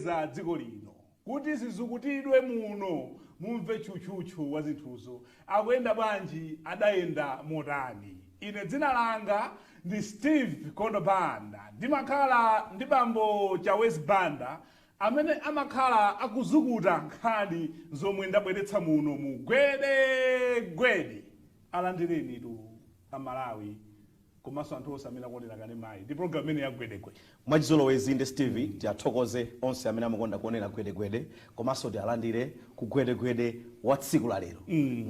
Zikugwedeza dziko lino kuti zizukutidwe muno, mumve tchutchutchu wa zinthuzo akuyenda bwanji, adayenda motani. Ine dzina langa ndi Steve Kondo Banda, ndimakhala ndi bambo Chawezi Banda amene amakhala akuzukuta nkhani zomwe ndabweretsa muno mu Gwede Gwede. Alandirenitu Amalawi komanso anthu onse amene akuonera kanemayi ndi program imene ya Gwedegwede. Mwachizolowezi ndi Steve, tiathokoze onse amene amakonda kuonera Gwedegwede, komanso tialandire ku Gwedegwede wa tsiku la lero.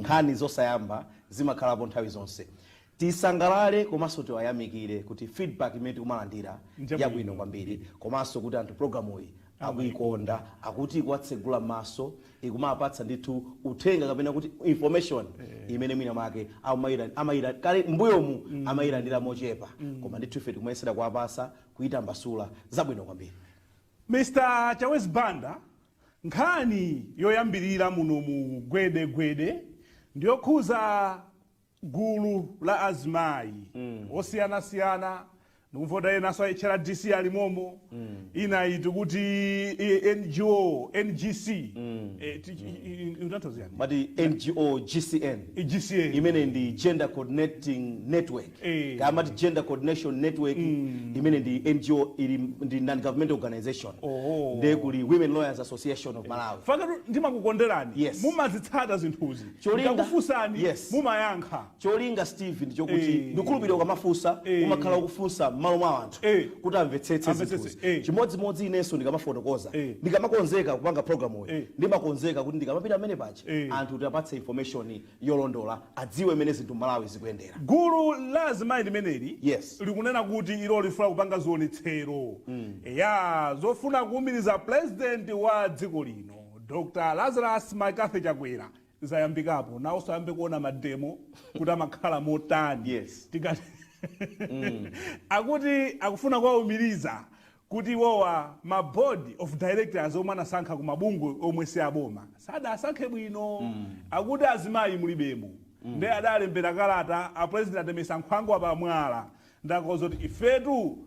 Nkhani zosayamba zimakhalapo nthawi zonse. Tisangalale komanso tiwayamikire kuti feedback imene tikumalandira Njabwino. Yabwino kwambiri, komanso kuti anthu programuyi akuikonda, akuti ikuwatsegula maso, ikumapatsa ndithu uthenga kapena kuti information imene mwina mwake amayira kale mbuyomu amayilandira mochepa, koma ndithu ife tikumayesera kuwapasa kuyitambasula zabwino kwambiri. Mr Chawezi Banda, nkhani yoyambirira muno mu Gwede Gwede ndiyokhuza gulu la azimayi osiyanasiyana. Ndikumvota enanso a HRDC alimomo, ina iti kuti NGO NGC. Utanthauza yani? Mati NGO GCN? GCN. Imene ndi Gender Coordinating Network. Kamati Gender Coordination Network, imene ndi NGO, ili ndi non government organization. Ndiye kuli Women Lawyers Association of Malawi. Fakatu ndimakukonderani. Mumazitsata zinthuzi. Ndikakufunsani, mumayankha. Cholinga, Steve, ndichokuti ndikukhulupirira ukamafunsa umakhala ukufunsa m'malo mwa anthu kuti amvetsetse Amvetsetse, zinthuzi. Chimodzimodzi inenso ndikamafotokoza, ndikamakonzeka kupanga programuyi, ndimakonzeka kuti ndikamapita amene paja anthu tiapatse information yolondola, adziwe imene zinthu Malawi zikuyendera. Gulu la azimayi limeneli likunena kuti ilo lifuna kupanga zionetsero ya zofuna kuwumiriza president wa dziko lino, Dr Lazarus McCarthy Chakwera. Zayambikapo, nawonso ayambe kuona mademo kuti amakhala motani. Tikati akuti akufuna kuwawumiriza kuti iwowa ma board of directors omwe anasankha ku mabungwe omwe si aboma sadasankhe bwino. Akuti azimayi mulibemo. Ndiye adalembera kalata a president, atemesa nkhwangwa pamwala, ndakoza kuti ifetu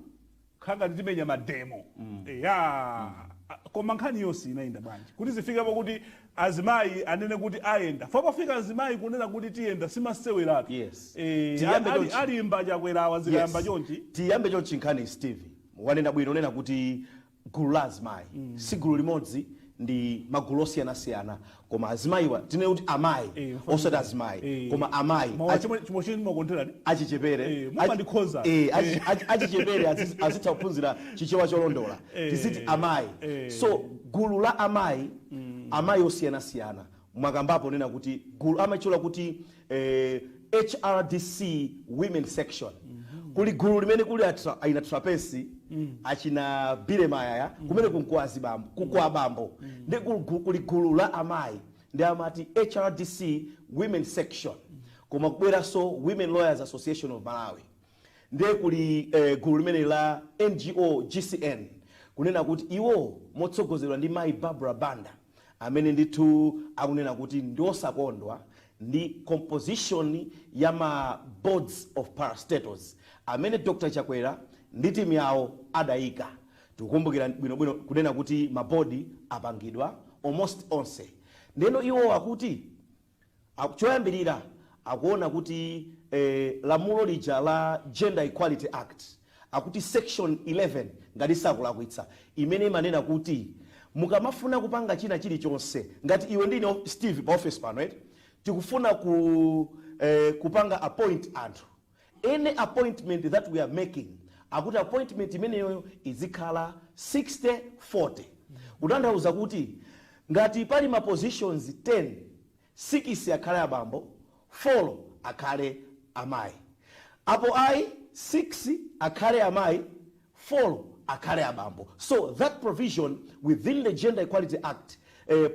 khanga titimenya mademo ya. Koma nkhani yonse inayenda bwanji kuti zifikepo kuti azimayi anene kuti ayenda? Fopofika azimayi kunena kuti tiyenda, simaseweratu. Tiyambe chonchi. Alimba Chakwerawa zikayamba chonchi. Tiyambe chonchi nkhani, Steve. Wanena bwino, unena kuti gulu la azimayi si gulu limodzi, ndi magulu osiyanasiyana, koma azimayiwa tinene kuti amayi, osati azimayi, koma amayi Mawa chimwe chimwe ndimakonderani. Achichepere. Mumandikhoza. Achichepere azitha kuphunzira Chichewa cholondola. Tiziti amayi. So gulu la amayi, amayi osiyanasiyana, mwakambapo nena kuti gulu amatchula kuti HRDC Women Section. Kuli gulu limene kuli aina Trapence, achina Billy Mayaya, kumene kunkwazi bambo kukwa bambo. Ndi kuli gulu la amayi, ndi amati HRDC Women Section, koma kubweranso Women Lawyers Association of Malawi. Ndiye kuli gulu limene la NGO GCN, kunena kuti iwo motsogozedwa ndi mayi Barbara Banda, amene ndithu akunena kuti ndiosakondwa ndi composition ya ma boards of parastatals amene Dr Chakwera ndi timu yawo adayika. Tikukumbukira bwinobwino kunena kuti mabodi apangidwa almost onse. Ndeno iwo akuti choyambirira akuona kuti lamulo lija la Gender Equality Act, akuti section 11 ngati sakulakwitsa, imene imanena kuti mukamafuna kupanga china chilichonse, ngati iwe ndine Steve pa office pano eti tikufuna kupanga appoint anthu, any appointment that we are making, akuti appointment imeneyoyo izikhala 60-40, kutanthauza kuti ngati pali ma positions 10, 6 akhale abambo, 4 akhale amayi. Apo ayi, 6 akhale amayi, 4 akhale abambo. So that provision within the Gender Equality Act,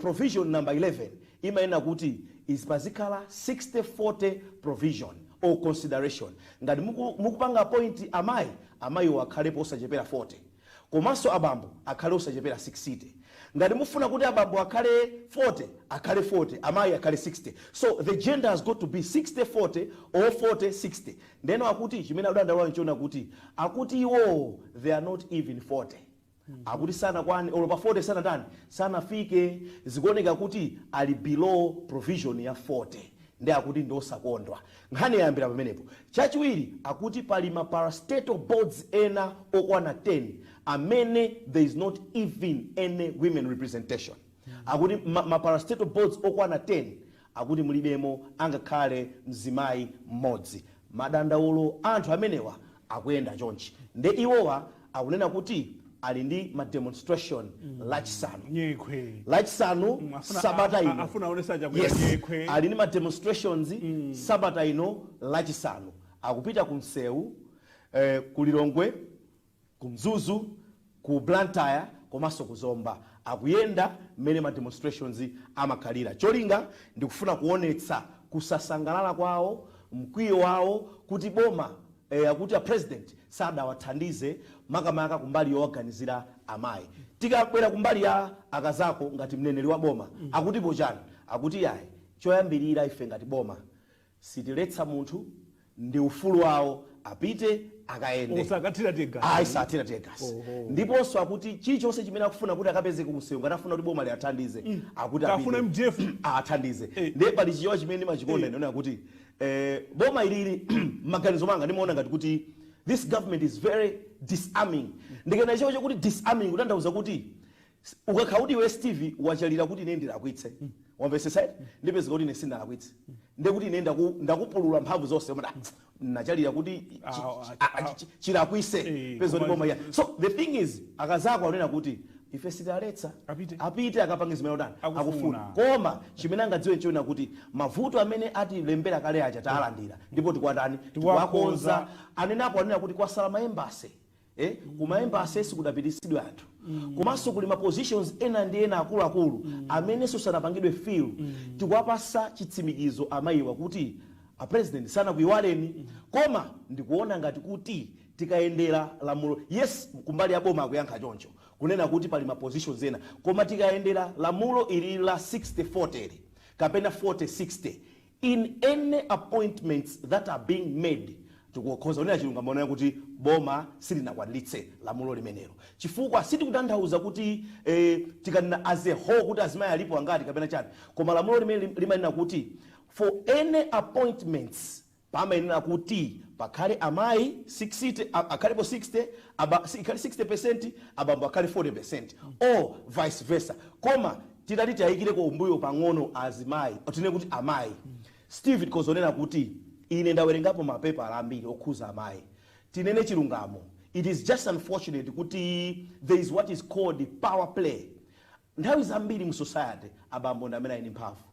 provision number 11, imanena kuti is pazikhala 60-40 provision or consideration. Ngati mukupanga appoint amayi, amayiwo akhalepo osachepera 40, komanso abambo akhale osachepera 60. Ngati mufuna kuti abambo akhale 40, akhale 40, amayi akhale 60. So the gender has got to be 60-40 or 40-60. Ndeno akuti chimene adandaula nchiona kuti akuti iwowo they are not even 40. Akuti sanakwane olo pa 40, sanatani, sanafike. Zikuoneka kuti ali below provision ya 40, ndi akuti ndi osakondwa. Nkhani yayambira pamenepo. Chachiwiri, akuti pali ma parastatal boards ena okwana 10 amene there is not even any women representation. Akuti ma parastatal boards okwana 10, akuti mulibemo angakhale mzimayi mmodzi. Madandaulo anthu amenewa akuyenda chonchi. Nde iwowa akunena kuti ali ndi ma demonstration Lachisanu. Nyekhwe. Lachisanu, sabata ino. Afuna aonesa Chakwera. Yes. Nyekhwe. Ali ndi ma demonstrations sabata ino, Lachisanu. Akupita ku Msewu, ku Lilongwe, ku Mzuzu, ku Blantyre komanso ku Zomba. Akuyenda mmene ma demonstrations amakhalira. Cholinga ndikufuna kuonetsa kusasangalala kwawo, mkwiyo wawo kuti boma, akuti a president sadawathandize, makamaka kumbali yowaganizira amayi. Tikabwera kumbali ya akazako ngati mneneri wa boma, akutipo chani? Akuti yayi, choyambirira, ife ngati boma sitiletsa munthu, ndi ufulu wawo, apite akayende. Usakathira teargas. Ayi, sathira teargas. Oho. Ndiponso akuti chilichonse chimene akufuna kuti akapezeke kumsewu, ngati afuna kuti boma liathandize, akuti Kafuna apite. MDF. Athandize. Eh. Ndiye pali chichewa chimene ndimachikonda, ndiona kuti boma ilili, maganizo manga ndimaona ngati kuti this government is very disarming. Ndikena chichewa chokuti disarming, kutanthauza kuti ukakhala kuti iwe Steve wachalira kuti ine ndilakwitse, wamvetsetsa? Ndipezeka kuti ine sindalakwitse, ndiye kuti ine ndakupulula mphamvu zonse. Umati, "Ah, nachalira kuti chilakwise." Peza kuti boma ya. So the thing is, akazako anena kuti ife sitaletsa. Apite. Apite akapange zimene utani. Akufuna. Akufuna. Koma chimene angadziwe nchoona kuti mavuto amene atilembera kale aja taalandira, ndipo tikwatani? Tikuwakonza. Tikuwakonza. Anenapo, anena kuti kwasala ma embassy, kuma embassy sikudapitisidwe anthu, komanso kuli ma positions ena ndi ena akuluakulu amenenso sanapangidwe fill. Tikuwapasa chitsimikizo amayiwa kuti a president sanakuyiwaleni. Koma ndikuona ngati kuti tikayendera lamulo, yes, kumbali ya boma akuyankha choncho, kunena kuti pali ma positions ena, koma tikayendera lamulo ili la 60-40 kapena 40-60 in any appointments that are being made, tikukhoza kunena chilungamo kuti boma silinakwaniritse lamulo limenelo, chifukwa sitikutanthauza kuti tikanena as a whole kuti azimayi alipo angati kapena chani, koma lamulo limene limanena kuti for any appointments pamayenera kuti pakhale amayi 60, akhalepo 60, ikhale 60, abambo akhale 40 or vice versa. Koma titati tiyayikireko umbuyo pang'ono azimayi, tine kuti amayi, Steve, tikozonena kuti ine ndawerengapo mapepala ambiri okhuza amayi. Tinene chilungamo, it is just unfortunate kuti there is what is called power play. Nthawi zambiri mu society abambo ndi amene ali ndi mphamvu.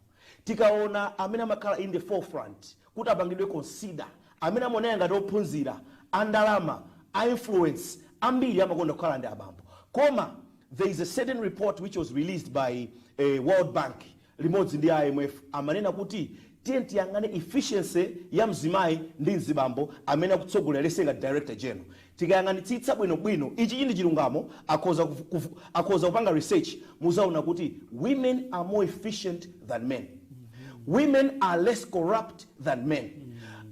Tikaona amene amakhala in the forefront kuti apangidwe consider, amene amaoneka ngati ophunzira, andalama, a influence, ambiri amakonda kukhala ndi abambo. Koma there is a certain report which was released by World Bank limodzi ndi IMF, amanena kuti tiye tiyang'ane efficiency ya mzimayi ndi mzibambo amene akutsogolera lesenga director general. Tikayang'anitsitsa bwinobwino, ichi chindi chilungamo, akhoza kupanga research, muzaona kuti women are more efficient than men, women are less corrupt than men.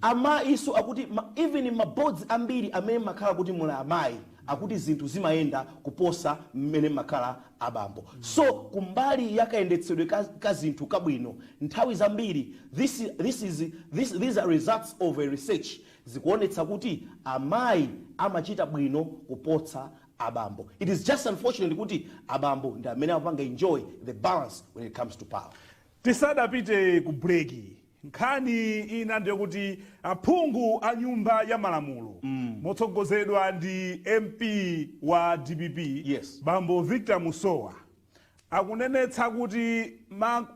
Amayiso akuti even ma boards ambiri amene makhala kuti muli amayi, akuti zinthu zimayenda kuposa mmene makhala abambo. So kumbali yakayendetsedwe ka zinthu kabwino, nthawi zambiri these are results of a research, zikuonetsa kuti amayi amachita bwino kuposa abambo. It is just unfortunate kuti abambo ndi amene amapanga enjoy the balance when it comes to power. Tisadapite ku break, nkhani ina ndiyokuti aphungu a Nyumba ya Malamulo, motsogozedwa ndi MP wa DPP, Bambo Victor Musowa, akunenetsa kuti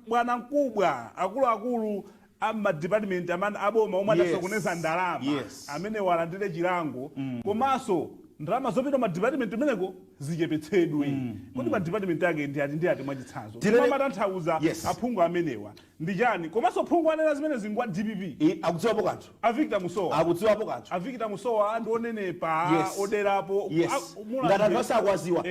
bwana mkubwa, akuluakulu a madipatimenti amene aboma omwe adasokoneza ndalama, amene walandire chilango, komanso ndalama zopita madipatimenti imeneko zichepetsedwe. Kodi madipatimenti ake ndi ati ndi ati, mwachitsanzo? Matanthauza aphungu amenewa ndi chani? Komanso phungu anena zimene zingwa DPP. Akudziwapo kanthu. A Victor Musowa. Akudziwapo kanthu. A Victor Musowa ndi onenepa, oderapo. Yes. Ngati anthu asakuwaziwa,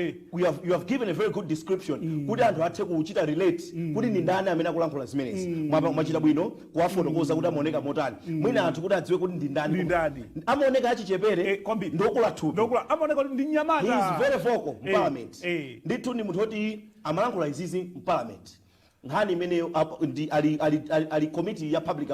you have given a very good description kuti anthu athe kuchita relate kuti ndi ndani amene akulankhula zimenezi. Mwachita bwino kuwafotokoza kuti amaoneka motani, mwina anthu kuti adziwe kuti ndi ndani. Ndi ndani. Amaoneka achichepere. Kwambiri. Ndokula thupi. Ndokula. Amaoneka kuti ndi He mnyamata. is very vocal mu parliament. Ndithu ndi munthu woti amalankhula izizi mu parliament. Nkhani imeneyo ndi ali committee ya public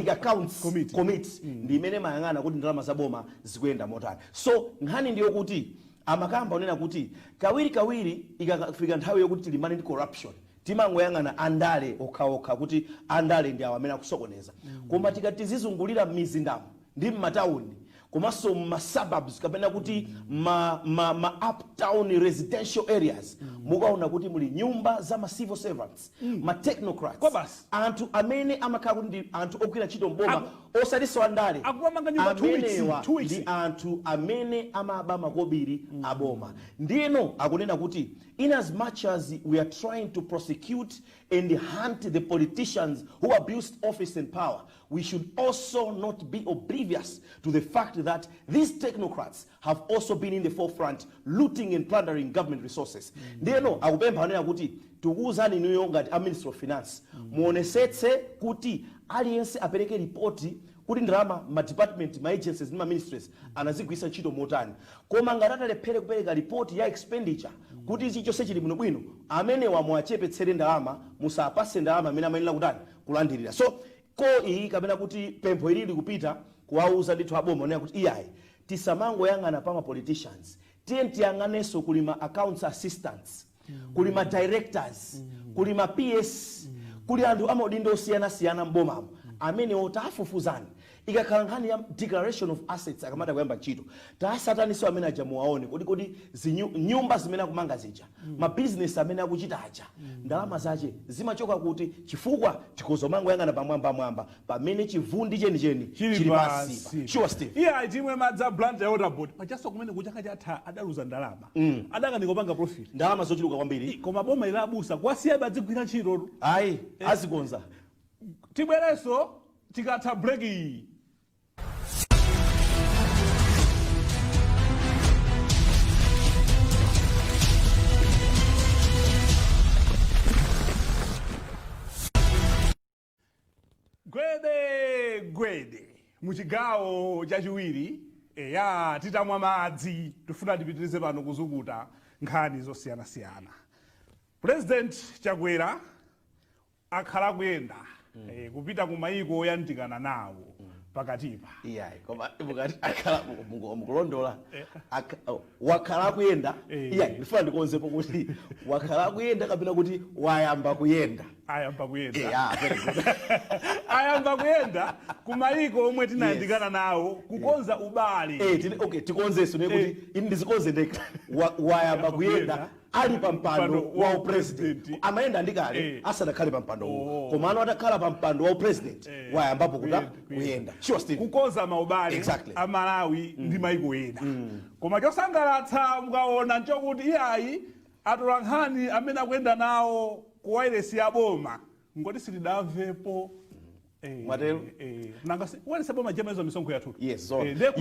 accounts Committee. Committee ndi imene imayang'ana kuti ndalama za boma zikuyenda motani. So nkhani ndiyo kuti amakamba onena kuti kawirikawiri ikafika nthawi yokuti tilimbane ndi corruption, timangoyang'ana andale okhaokha kuti andale ndi awo amene akusokoneza. Koma tikati tizizungulira m'mizindamo ndi m'matawuni komanso ma suburbs kapena kuti ma uptown residential areas, mukaona kuti muli nyumba za ma civil servants, ma technocrats, Kwa basi. anthu amene amakhala kuti ndi anthu ogwira ntchito mboma, osatinso andale. Akumamanga nyumba 2 weeks, Amenewa 2 weeks. ndi anthu amene amaba makobiri aboma. Ndiyeno akunena kuti in as much as we are trying to prosecute and hunt the politicians who abused office and power, we should also not be oblivious to the fact that these technocrats have also been in the forefront looting and plundering government resources. Ndiyeno akupempha anena kuti tikuwuzani inuyo ngati a Ministry of Finance, muonesetse kuti aliyense apereke ripoti kuti ndalama ma department, ma agencies ndi ma ministries anazigwiritsa ntchito motani. Koma ngati atalephere kupereka ripoti ya expenditure kuti chilichonse chili bwinobwino, amenewa muwachepetsere ndalama, musapase ndalama amene amayenera kutani, kulandirira. So ko iyi kapena kuti pempho ili likupita kuwauza ndithu aboma onena kuti iyayi, tisamangoyang'ana pa ma politicians, tiye tiyang'anenso kuli ma accounts assistants, kuli ma directors, kuli ma PS, kuli anthu amaudindo osiyanasiyana mbomamo amenewo tafufuzani. Ikakhala nkhani ya declaration of assets akamata kuyamba ntchito, tasataninso amene aja muwaone kodi nyumba zimene akumanga zija, mabizinesi amene akuchita aja, ndalama zache zimachoka kuti? Chifukwa tikhoza mangoyang'ana pamwambamwamba pamene chivundi chenicheni chili chili pansi. Pansipa. Sure, Steve. Iye chimwe madzi Blantyre Water Board pachaso kumene kuchaka chatha adaluza ndalama, adakanika kupanga profit. Ndalama zochuluka kwambiri. Koma boma ila abusa kwasiya badzigwira ntchito. Ayi, azikonza. Tibwerenso tikatha break iyi. Gwede gwede muchigawo chachiwiri, eya, titamwa madzi tifuna tipitirize pano kuzukuta nkhani zosiyanasiyana. President Chakwera akhala kuyenda kupita ku mayiko oyandikana nawo pakatipa. Iyayi, koma mukati akhala mukulondola. Oh, wakhala akuyenda. Iyayi, ndifuna ndikonzepo kuti wakhala akuyenda kapena kuti wayamba kuyenda. Ayamba kuyenda. Yeah, very good. Ayamba kuyenda ku mayiko omwe tinayandikana nawo kukonza ubale. Okay, tikonzenso ne kuti ine ndizikonze ndekha. Wayamba kuyenda kuyenda ali pa mpando mpando wa wa upresident. President. Amayenda ndi kale asanakhale pa mpando uwo. Koma ano atakhala pa mpando wa upresident, wayambapo kuta kuyenda. Kuyenda. Sure, Steve. Kukonza maubale a Malawi ndi mayiko ena. Koma chosangalatsa mukaona nchokuti iyayi, atola nkhani amene akuyenda nawo ku wailesi ya boma ngoti sitidamvepo. Mwatero? Nanga wailesi ya boma jemaizo misonkho yathu. Yes, zona. Ndiye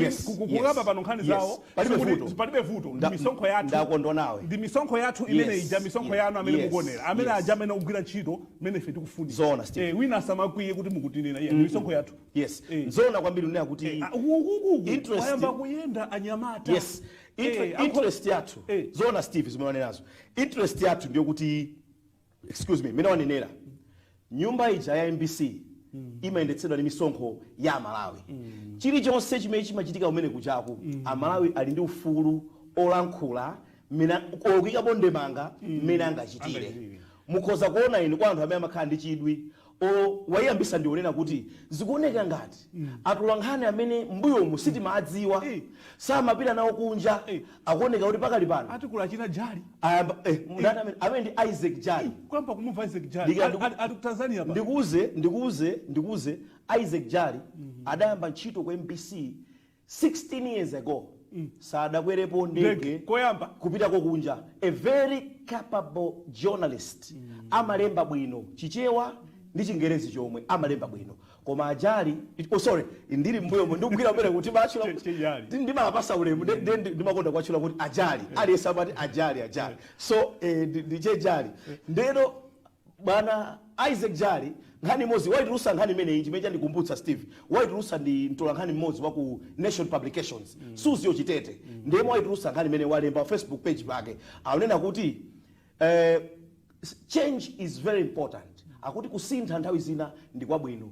kukamba pano nkhani zawo Palibe vuto. Palibe vuto, ndi misonkho yathu. Ndakondwa nawe. Ndi misonkho yathu imene ija, misonkho yanu amene mukuonera amene aja amene akugwira ntchito mmene ife tikufunira. Zona, Steve. Wina asamakwiye kuti mukutinena, iye ndi misonkho yathu. Yes, nzona kwambiri unena kuti Ah, ukukuku wayamba kuyenda anyamata. Yes, interest yathu. Zona, Steve, zimene wanenazo, interest yathu ndiyo kuti, excuse me, imene wanenera, nyumba ija ya MBC imayendetsedwa ndi misonkho ya Amalawi. Chilichonse chimene chimachitika kumene kuchaku, Amalawi ali ndi ufulu olankhula okuyikapo ndemanga mmene angachitire. Angachitire. Mukhoza kuona inu kwa anthu amene amakhala ndi chidwi o wayiyambisa ndionena kuti zikuoneka ngati atolankhani amene mbuyomu sitimadziwa, samapita nawo kunja, akuoneka kuti pakali pano Ati kula china Jali. Ayamba ndani amene ndi Isaac Jali. Kuyamba kumumva Isaac Jali. Ali ku Tanzania pa. Ndikuuze, Isaac Jali adayamba ntchito ku MBC 16 years ago, sadakwerepo ndege. Ndege, koyamba. Kupitako kunja. A very capable journalist, amalemba bwino Chichewa ndi Chingerezi chomwe, amalemba bwino. Koma ajali, oh sorry, ndili mbuyomo ndikugwira kumene kuti matchula Chejali. Ndimapasa ulemu, ndimakonda kwatchula kuti ajali, aliyense amati ajali, ajali. So ndi chejali. Ndeno bwana Isaac Jali, nkhani imodzi waitulusa, nkhani imeneyi chimene chandikumbutsa, Steve, waitulusa ndi mtola nkhani mmodzi wa ku Nation Publications, Suzgo Chitete. Ndiye waitulusa nkhani imene walemba pa Facebook page pake. Akunena kuti change is very important. Akuti kusintha nthawi zina ndi kwabwino.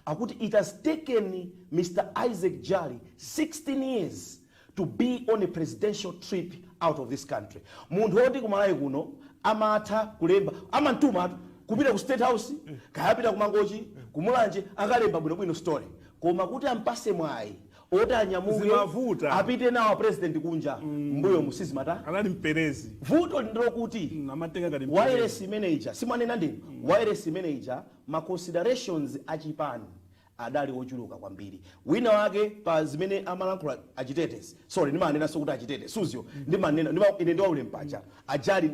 Akuti it has taken Mr Isaac Jali 16 years to be on a presidential trip out of this country. Munthu woti kumalawi kuno amatha kulemba, amamtumatu kupita ku State House, kayapita ku Mangochi, kumulanje, akalemba bwinobwino story, koma kuti ampase mwayi oti anyamuke Zimavuta. apite nawo president kunja, mbuyo musizimata. Anali mperezi. Vuto ndilokuti Amatenga ngati mperezi. wireless manager, simwanena ndinu wireless manager, ma considerations achipani adali ochuluka kwambiri. Wina wake pa zimene amalankhula achitetesi, sorry, ndimanenanso kuti achitete Suzgo, ndimanena ine ndiwaule mpacha ajali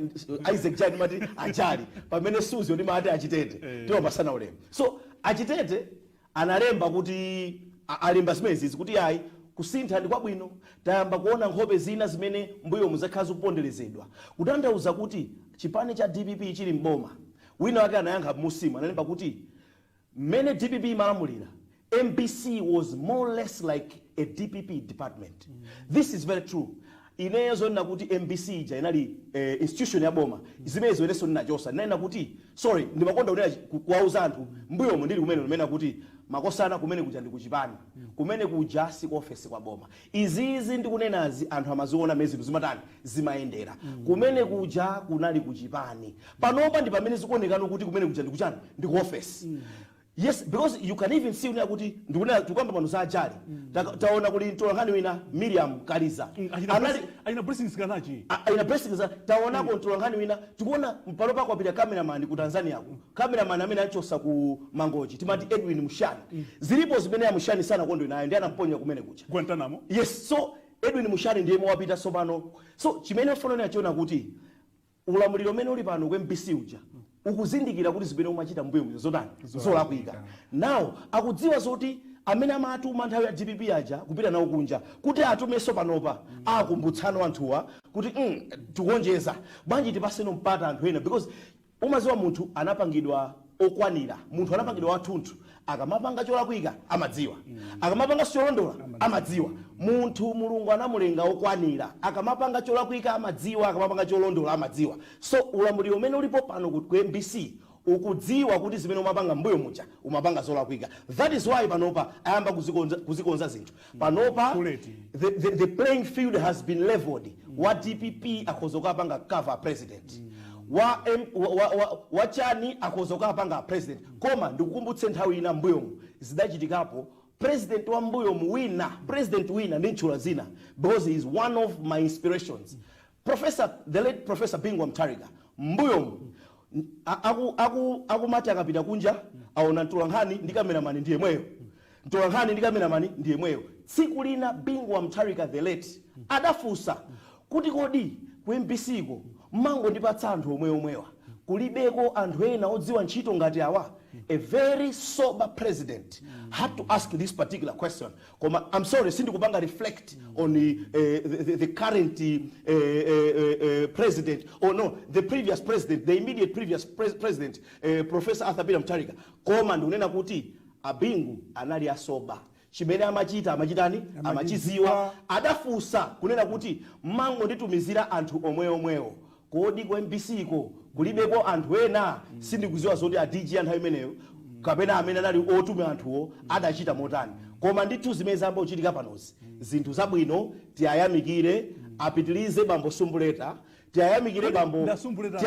Isaac Jali, ndimati ajali, pamene Suzgo ndimati achitete, timapasana ulemu. So achitete analemba kuti alemba zimenezi kuti ayi, kusintha ndi kwabwino, tayamba kuona nkhope zina zimene mbuyo muzakhala zikuponderezedwa, kutanthauza kuti chipani cha DPP chili mboma. Wina wake anayankha musimu, analemba kuti mmene DPP imalamulira, MBC was more or less like a DPP department. This is very true. Ineyo zonena kuti MBC ija inali institution ya boma, zimenezo inenso ndinachosa. Ndinanena kuti, sorry, ndimakonda kunena kuwauza anthu mbuyomo ndili kumene ndimena kuti makosana kumene kuja ndi kuchipani, kumene kuja si ku ofesi kwa boma. Izizi ndikunenazi anthu amaziona mmene zinthu zimatani, zimayendera. Kumene kuja kunali kuchipani. Panopa ndi pamene zikuonekano kuti kumene kuja ndikuchani, ndi ku ofesi. Yes, because you can even see unena kuti ndikunena, tikuyamba pano za ajali. Taona kuli mtolankhani wina Miriam Kaliza. Anali achina Blessings Kanachi. Ina Blessings, taonako mtolankhani wina. Tikuona pano pako apita cameraman ku Tanzania ku cameraman amene achosa ku Mangochi, timati Edwin Mushani. Zilipo zimene amushani sana kondwe nayo, ndi anamponya kumene kucha. Guantanamo. Yes, so Edwin Mushani ndiye wapita tsopano. So chimene ufanana chiona kuti ulamuliro umene uli pano ku MBC uja ukuzindikira kuti zimene umachita mbuyo muja zotani, zolakwika. Now akudziwa zoti amene amatuma nthawi ya DPP aja kupita nawo kunja, kuti atumenso panopa, akumbutsano anthuwa kuti tikuonjeza bwanji, tipaseno mpata anthu ena, because umaziwa munthu anapangidwa okwanira, munthu anapangidwa wathunthu. Akamapanga cholakwika amadziwa, akamapanga cholondola amadziwa. Munthu Mulungu anamulenga okwanira, akamapanga cholakwika amadziwa, akamapanga cholondola amadziwa. So ulamuliro umene ulipo pano ku MBC ukudziwa kuti zimene umapanga mbuyo muja umapanga zolakwika. That is why panopa ayamba kuzikonza zinthu panopa. Kuleti. The playing field has been leveled. Wa DPP akhoza kukapanga cover president, wa, M, wa, wa, wa, wa chani akhoza kukapanga president. Koma ndikukumbutse, nthawi ina mbuyomu zidachitikapo, president wa mbuyomu wina, president wina ndintchula zina because he is one of my inspirations, professor, the late Professor Bingu Mutharika, mbuyomu akumati akapita kunja aona mtolankhani ndi cameraman ndiye mweyo, mtolankhani ndi cameraman ndiye mweyo. Tsiku lina Bingu wa Mutharika the late adafunsa kuti, kodi ku MBC ko mmangondipatsa anthu omwe omwewa, kulibeko anthu ena odziwa ntchito ngati awa? A very sober president had to ask this particular question. Koma I'm sorry, sindikupanga reflect on the current president, or no, the previous president, the immediate previous president, Professor Arthur Peter Mutharika. Koma ndikunena kuti abingu anali a sober, chimene amachita amachitani, amachiziwa. Adafunsa kunena kuti, mmangonditumizira anthu omweomwewo, kodi ku MBC ko kulibeko anthu ena? Sindikuziwa zoti a DG anthu imeneyo kapena amene anali otuma anthuwo adachita motani, koma ndithu zimene zamba kuchitika panozi zinthu zabwino. Tiyayamikire, apitilize bambo Sumbuleta, tiyayamikire bambo Ndasumbuleta.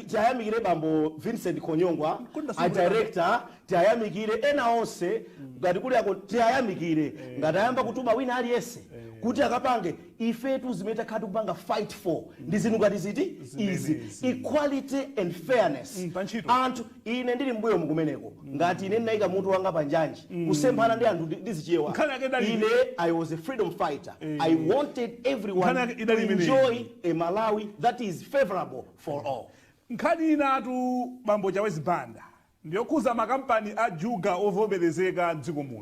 Tiyayamikire bambo Vincent Konyongwa, Kodi a ndasumbuleta? director. Tiyayamikire ena onse ngati kuli ako, tiyayamikire ngati ayamba kutuma wina aliyense kuti akapange. Ifetu zimene takhala tikupanga fight for ndi zinthu ngati ziti izi. Zimenezi. Equality and fairness. Pa ntchito. Anthu, ine ndili mbuyo mukumeneko, ngati ine ndinayika mutu wanga panjanji kusemphana ndi anthu ndizichewa. Nkhani yake idali- Ine, I was a freedom fighter. I wanted everyone Nkhani yake to idali imeneyi. enjoy a Malawi that is favorable for all. Nkhani inatu, bambo Chawezi Banda, ndiyokhuza makampani a juga ovomerezeka mdziko muno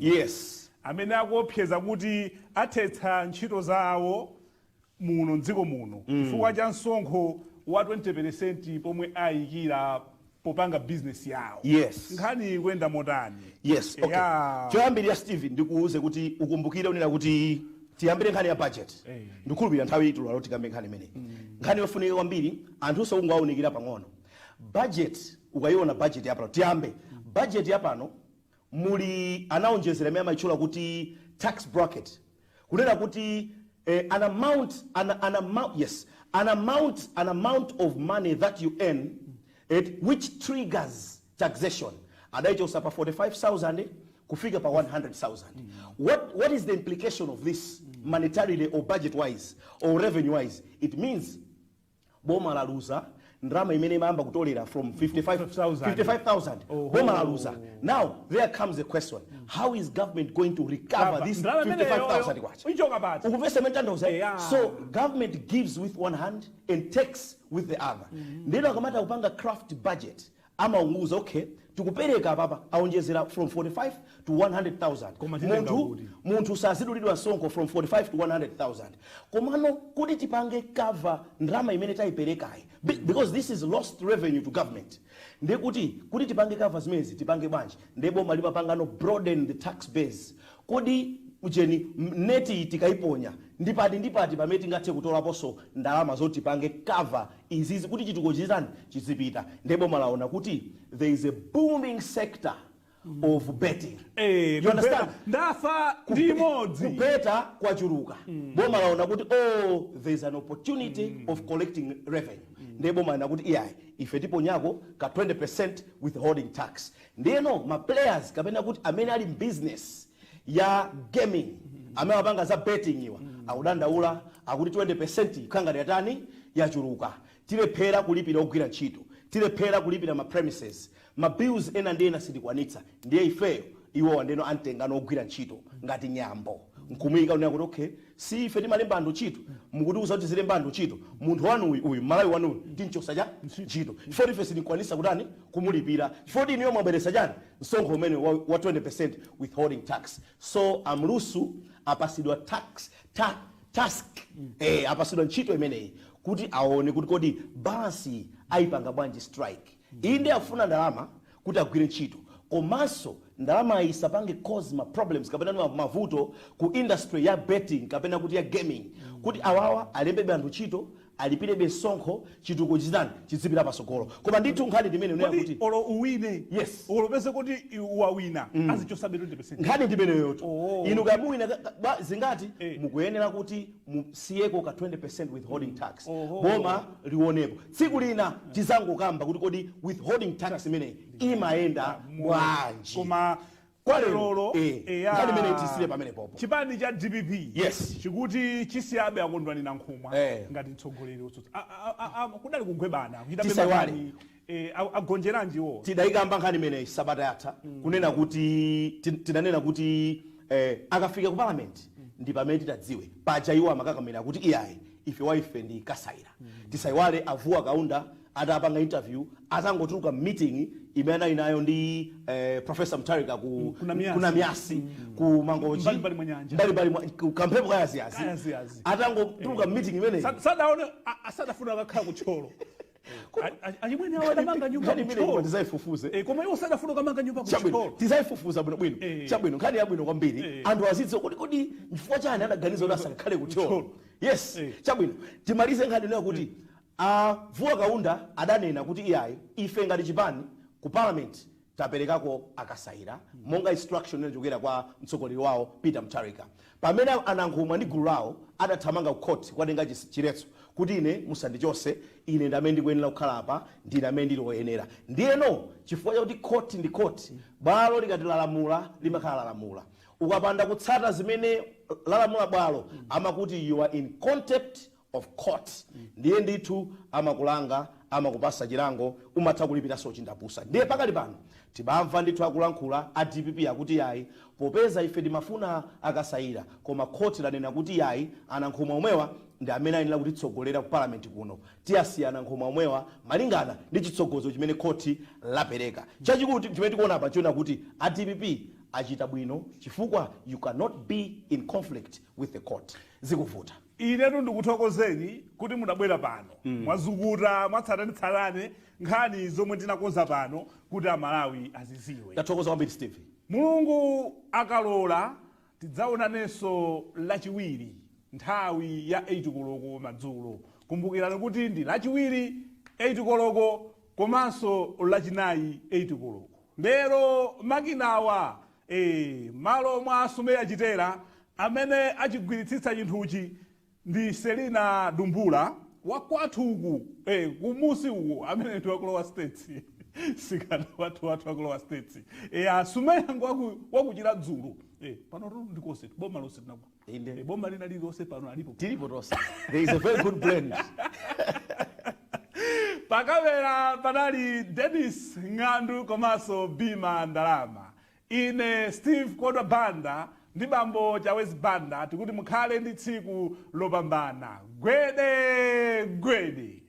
amene akuopseza kuti athetsa ntchito zawo muno mdziko muno chifukwa cha msonkho wa 20% pomwe ayikira. Popanga business yawo. Nkhani ikuyenda motani? Yes, okay. Choyambirira, Steve, ndikuuze kuti ukumbukire unena kuti tiyambire nkhani ya budget. Ndikukhulupirira nthawi itulalo tikambe nkhani imeneyi, nkhani yofunika kwambiri, anthunso kungawunikira pang'ono budget. Ukayiona budget yapano, tiyambe budget yapano, muli anaonjezera imene amayitchula kuti tax bracket, kunena kuti an amount an amount, yes, an amount of money that you earn it, which triggers taxation, adayichosa pa 45,000 kufika pa 100,000. What is the implication of this monetarily or budget wise or revenue wise? It means boma laluza ndalama imene imayamba kutolera from 55,000. 55,000. Oho. Boma laluza. Now there comes the question: how is government going to recover this Ndalama imeneyo 55,000 kwacha? Ichoka pati? Ukumvesa imene tanthauza? So government gives with one hand and takes with the other. Ndino akamati akupanga craft budget, amaunguza, okay, tikupereka apapa, aonjezera from 45 to 100,000. Koma titenga Munthu kuti? Munthu sazidulidwa msonkho from 45 to 100,000, komano kuti tipange cover ndalama imene tayiperekayi, because this is lost revenue to government, ndiye kuti tipange cover zimenezi, tipange bwanji? Ndiye boma limapangano broaden the tax base. Kodi ujeni neti tikayiponya ndipati ndipati pamene tingathe kutolaponso ndalama zoti tipange cover izizi kuti chituko chizitani, chizipita? Ndiye boma laona kuti there is a booming sector of betting. You understand? Ndafa ndi imodzi. Kubeta kwachuluka. Boma laona kuti, oh, there is an opportunity of collecting revenue. Ndiye boma lina kuti, iyayi, ife tiponyako ka 20% withholding tax. Ndiyeno ma players, kapena kuti amene ali business ya gaming, amene amapanga za betting, iwa akudandaula, akuti 20% khangati yatani, yachuluka, tilephera kulipira ogwira ntchito, tilephera kulipira ma premises, ma bills ena ndi ena sitikwanitsa. Ndiye ifeyo, iwowa ndeno amtengano ogwira ntchito ngati nyambo nkumuyika, unena kuti, okay, si ife timalemba anthu ntchito, mukutiuza kuti tizilemba anthu ntchito, munthu wanu uyu, uyu Malawi wanuyu tinchosa cha ntchito chifukwa ife sitikwanisa kutani, kumulipira, chifukwa inuyo mwabweresa chani, msonkho umene wa 20% withholding tax. So amlusu apasidwa tax task, apasidwa ntchito imeneyi kuti aone kuti kodi balance ayipanga bwanji strike. Inde, afuna ndalama kuti agwire ntchito, komanso ndalama isapange cause ma problems kapena mavuto ku industry ya betting kapena kuti ya gaming, kuti awawa alembebe anthu ntchito, alipirebe msonkho, chituko chitani, chizipita pasogolo. Koma ndithu nkhani ndimene unena Kodi kuti olo uwine, Yes. olo pese kuti wawina, azichosabe 20%? Nkhani ndimeneyoto. Inu kamuwina zingati, mukuyenera kuti musiyeko ka 20% withholding tax. Boma lionepo. Tsiku lina tizangokamba kuti kodi withholding tax imeneyi imayenda bwanji. Koma Kwa lero, lero, nkhani imeneyi tisire pamene popo. Chipani cha DPP chikuti chisiyabe akondwani Nankhumwa ngati mtsogoleri wotsutsa. Kudali kugwebana kuchita Tisaiwale. pemphani, agonjeranjiwo? Tidayikamba nkhani imeneyi sabata yatha, kunena kuti tinanena kuti akafika ku parliament ndi pamene titadziwe. Paja iwo amakakamira kuti, iyayi, ife waife ndi Kasaira. Tisaiwale avuwa Kaunda atapanga interview atangotuluka meeting imene anali nayo ndi Professor Mutharika ku Kunamiyasi. Kunamiyasi ku Mangochi. Mbalimbali mwa nyanja. Mbalimbali ku kamphepo kayaziyazi. Kayaziyazi. Atangotuluka meeting imeneyi, Sadaone asadafuna akakhala kutcholo. Achimwene awo adamanga nyumba nkhani imeneyi kutcholo. Tizayifufuze. Koma iwo sadafuna kamanga nyumba Chabwino. kutcholo. Tizayifufuza bwinobwino. Chabwino, nkhani yabwino kwambiri. Anthu azidziwa kuti kodi chifukwa chani adaganiza kuti asakakhale kutcholo. Kutcholo. Yes. Chabwino, timalize nkhani ineyo kuti avuwa Kaunda adanena kuti, iyayi, ife ngati chipani ku parliament taperekako Akasaira monga instruction inachokera kwa mtsogoleri wawo Peter Mutharika, pamene Anankhumwa ndi gulu lawo adathamanga ku court kukatenga chiletso kuti ine musandichose, ine ndamene ndikuyenera kukhala apa, ndine amene ndili woyenera. Ndiyeno chifukwa chakuti court ndi court, bwalo likati lalamula, limakhala lalamula. Ukapanda kutsata zimene lalamula bwalo, amakuti you are in contempt of court. Ndiye ndithu amakulanga, amakupasa chilango, umatha kulipiranso chindapusa. Ndiye pakali pano tibamva ndithu akulankhula a DPP akuti, yayi, popeza ife timafuna Akasayira, koma khoti lanena kuti, yayi, Anankhumwa omwewa ndi amene ayenera kutitsogolera ku parliament kuno, tiyasiya Anankhumwa omwewa malingana ndi chitsogozo chimene khoti lapereka. Chachikulu chimene tikuona apa chiona kuti a DPP achita bwino, chifukwa you cannot be in conflict with the court, zikuvuta. Inetu ndikuthokozeni kuti mudabwera pano, mwazukuta mwatsatanetsatane nkhani zomwe tinakonza pano kuti Amalawi aziziwe. Tathokoza kwambiri, Steve. Mulungu akalola, tidzaonanenso Lachiwiri nthawi ya 8 koloko madzulo. Kumbukirani kuti ndi Lachiwiri 8 koloko komanso Lachinayi 8 koloko. Lero makinawa, malo mwa Sumeya Chitera, amene achigwiritsitsa chinthuchi ndi Selina Dumbula wakwathu uku, kumusi uku, amene ndi wakulowa States, sikana wathu wathu wakulowa States. Asumeya wakuchira dzulu. Pano tu ndikose boma lonse tinaku Inde. Boma lina lililonse pano alipo. Tilipo tonse. There is a very good blend. Pakamera panali Dennis Ng'andu komanso Bima Ndalama. Ine Steve Kodwa Banda ndi bambo Chawezi Banda tikuti mukhale ndi tsiku lopambana. Gwede gwede.